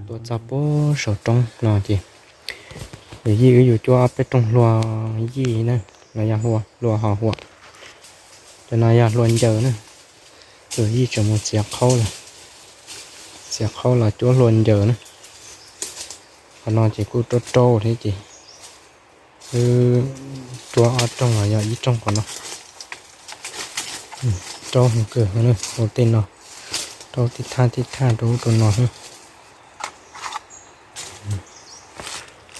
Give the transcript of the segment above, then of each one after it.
Tuaj txog puag saum roob no ces yawm yij wb yuav cuab ob peb rooj hlua yij na, los yog hlua ho huam. Cov no yog hlua ncaws na, yawm yij tseem mus txiav qhaub los, txiav qhaub los cuab hlua ncaws na. Qhov no ces kuj raub raub thiab ces wb cuab ob rooj los yog ib rooj qhov no. Raub heev kawg, ua tej no raub tib thaj tib thaj rau ub rau no xwb.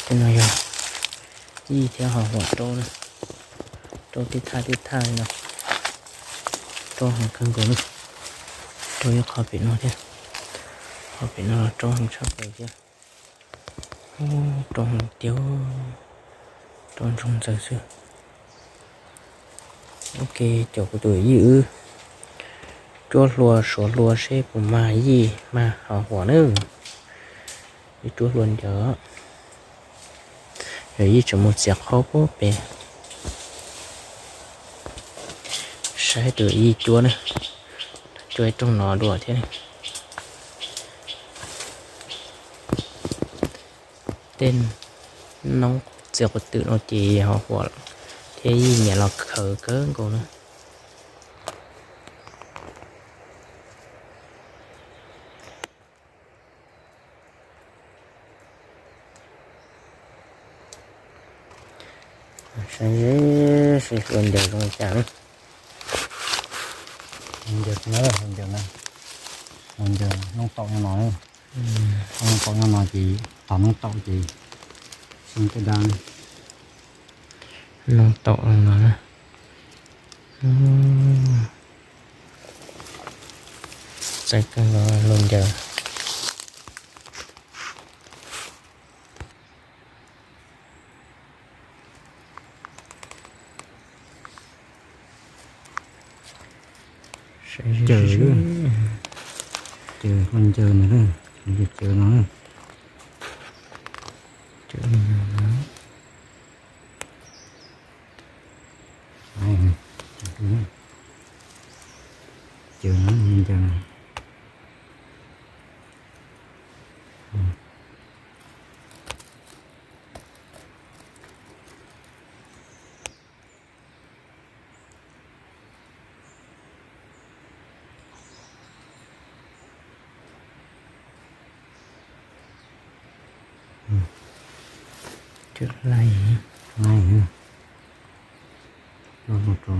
Tej no yog yij thiab ho huam raub na, raub tib thaj tib thaj li no, raub heev kawg nkaus na. Raub ib qho pem no thiab, qho pem no los raub heev tshaj plaws thiab. Raub heev tiag, raub ntsoog ntxaws xwb. Ok, cov kuv tus yij wb cuab hlua suav hlua seb puas mag yij mag ho huam na. Wb cuab hlua ncaws, yawm yij tseem mus txiav qhaub puag pem. Saib tus yij cuab na, cuab ib rooj no dua thiab. Tej noob txiv quav twm no ces ho huam thiab yij nyiam los khaws kawg nkaus na. Saib seb hlua ncaws zoo li cas na. Hlua ncaws, hlua ncaws, hlua ncaws noob taum nyob no, noob taum nyob no ces tog noob taum ces xyoob tej dab. Noob taum no na. Txawj kawg nkaus hlua ncaws. Caws, caws hlua ncaws no, caws no. Caws no, caws no. Cov laij, laij, ua rau,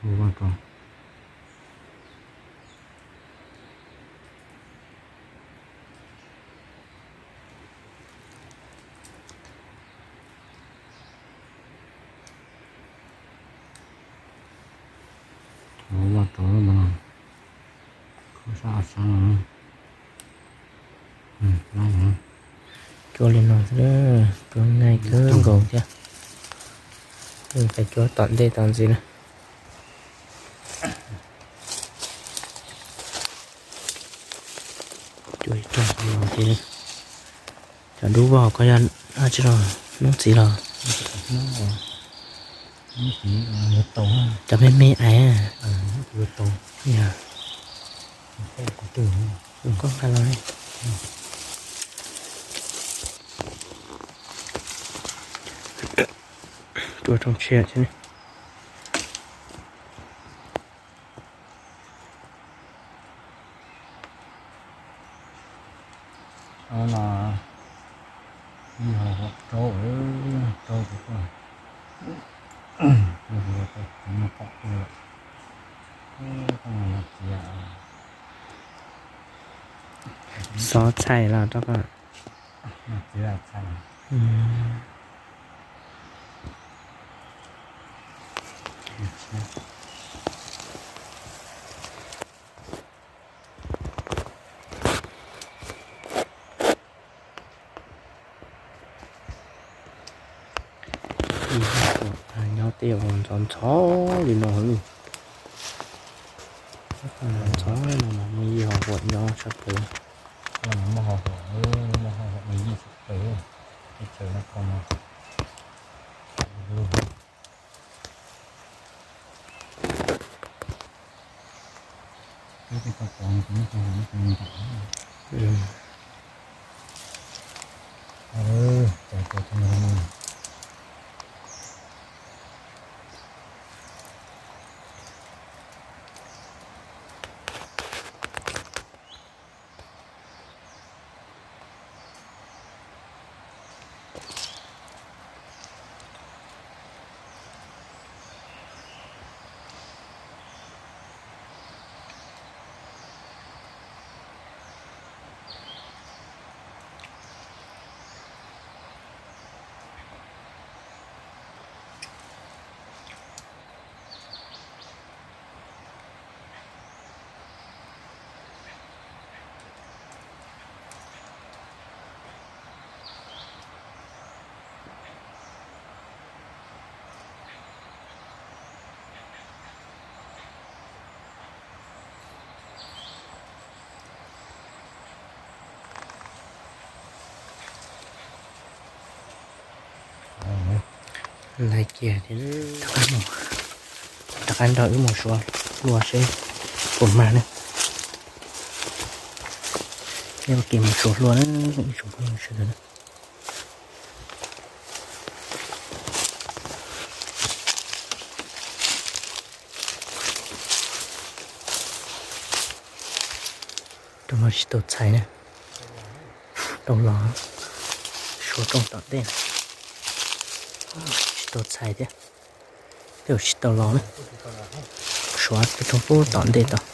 ua rau. Ua rau no, kho sab sab no. Cuab li no xwb, cuab nyaj kawg nkaus thiab. Peb cuab tom ntej tom ntxiv na. Cuab ib rooj no ces cov dub vog koj yog dab tsi los, hnub txiv los? Cov me me ais. Yog, koj nqa los. Cuab rooj tshiab thiab. Ob no yij ho huam raub, raub tus ko, yij ho huam raub tus no pom ua lawm. Xov txhais los rau koj. Nyob tej uas ntxhov ntxhov li no, ntxhov no mas muaj yij ho huam nyob tshaj plaws. Muaj ho huam, muaj ho huam yij tshaj plaws. Teb chaws no ko no. Cov pov no kuv muab cov hauv no kuv nram. Cov cov no. Lais kiag thiab, rov qab nrog wb mus suav hlua seb puas mag na. Yog ua ke mus suav hlua na ib tsoom phooj ywg sawv daws na. Rau no tsis tau txhais na, rau los suav rooj tom ntej, tsis tau txhais thiab, tej zaum tsis tau los na, suav rooj pub tom ntej tau.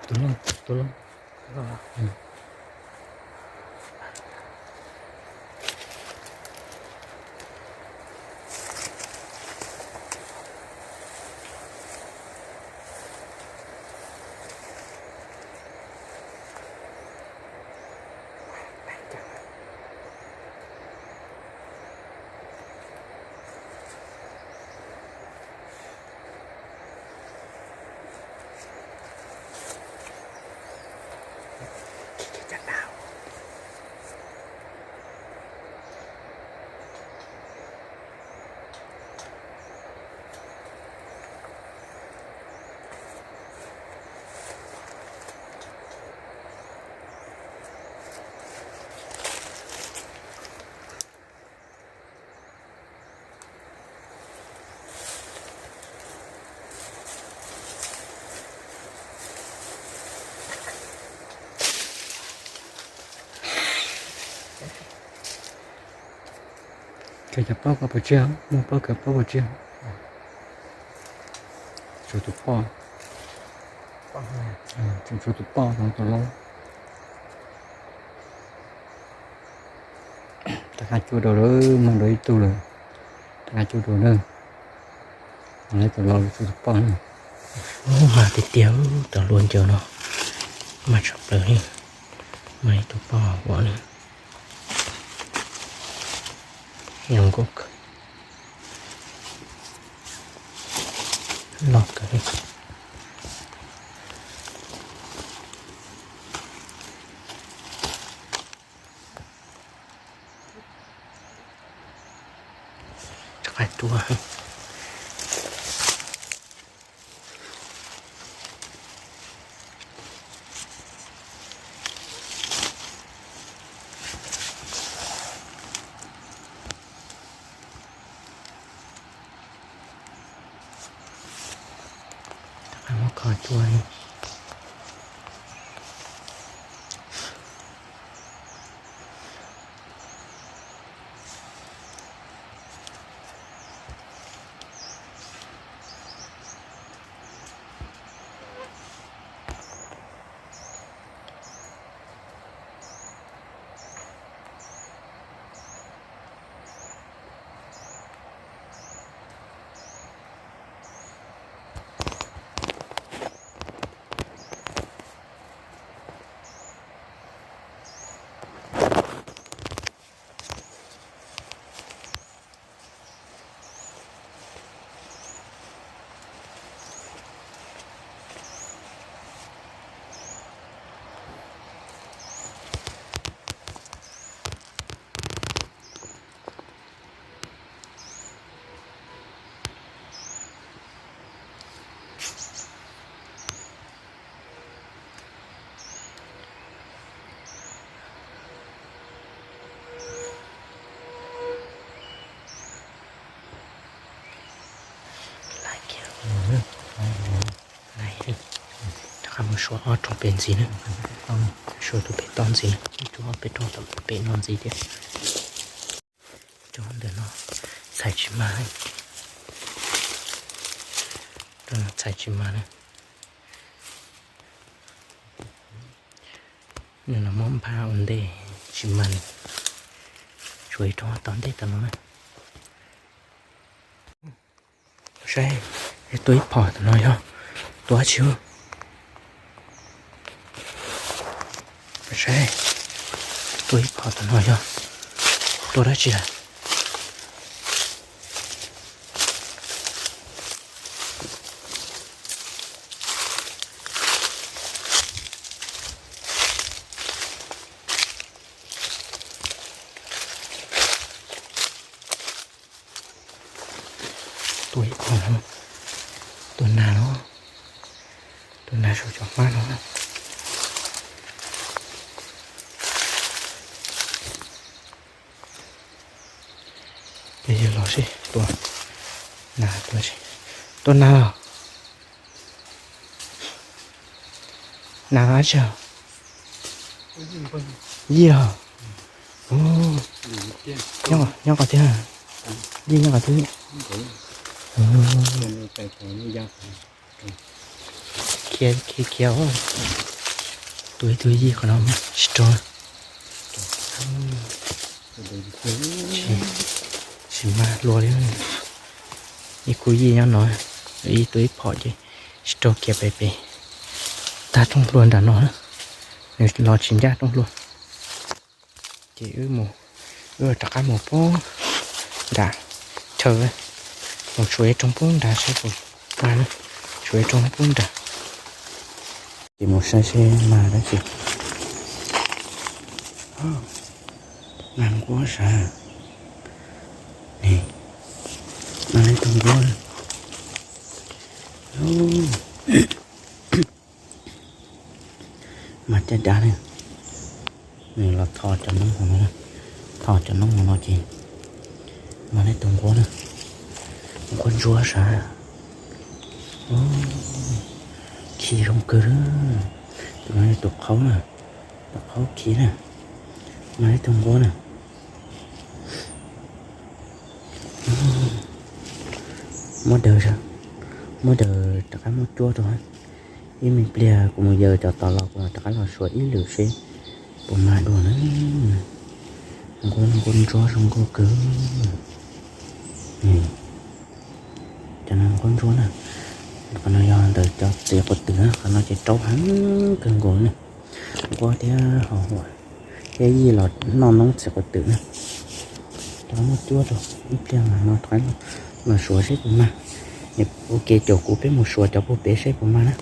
Tus loj, tus loj. Kawg cov pob kawg puas tsiaj, muaj pob kawg pob puas tsiaj. Tshuav tus poj, tseem tshuav tus poj no tus loj. Rov qab cua dua lawm, mag dua ib tug lawm. Rov qab cua dua na. Tus loj tshuav tus poj na. Mag tiag tiag, cov hlua ncauj no mag tshaj plaws li. Mag ib tug poj huam li. Yog nkauj kawg, loj kawg li. Rov qab tuaj. Muab kho cua li. Rov qab mus suav ob rooj pem ntxiv na. Suav tus pem toj ntxiv na, ib rooj ob peb rooj tom pem no ntxiv thiab. Cov ntawm no txhais tsis mag, txhais tsis mag na. Nws los muab npaj ua ntej tsis mag li. Tshuav ib rooj tom ntej tom no na. Saib, tua ib phom tom no yog tua dab tsi? Saib, tua ib phom tom no yog tua dab tsi lawm? Tua ib phom no, tua nas no, tua nas saum cov hmab no. Peb yog los seb tua nas, tua nas los. Nas dab tsi? Yij os. Nyob qhov twg? Yij nyob qhov twg? Khiav khiav khiav, tua ib tug yij qhov no tsis raug. Tsis mag hlua li. Ib khub yij nyob no, ib tua ib phom ces tsis raug, khiav pem pem tag rooj hlua nram no na. Nws los tsis ncaj rooj hlua. Ces wb mus, wb rov qab mus pub nram chaw, mus tshuav ib rooj pub nrad saib puas mag na. Tshuav ib rooj pub nrad. Ces mus saib seb mag dab tsi. Mag nquab sav. Mag ib tug nquab. Mag caj dav ne. Nws los tho cov noob hauv no, tho cov noob hauv no ces mag ib tug nquab na. Nquab ntsuab sav. Khi zoo kawg. Tus no yog tus qhaub na, tus qhaub khi na. Mag ib tug nquab na. Muab daws, muab daws rov qab muab cuab rau. Ib me pliag kuv mus yaws cov tod los kuv mam rov qab los suav ib lwm seb puas mag dua na. Nquab, nquab ntsuab zoo nkauj kawg. Cov no nquab ntsuab na. Qhov no yog ntawm cov txiv quav twm na, qhov no ces raub heev kawg nkaus na. Nquab thiab ho huam thiab yij los noj noob txiv quav twm na. Rov qab muab cuab rau, ib pliag mas no rov qab los suav seb puas mag. Ua ke caum kuv peb mus suav cov puag pem seb puas mag na.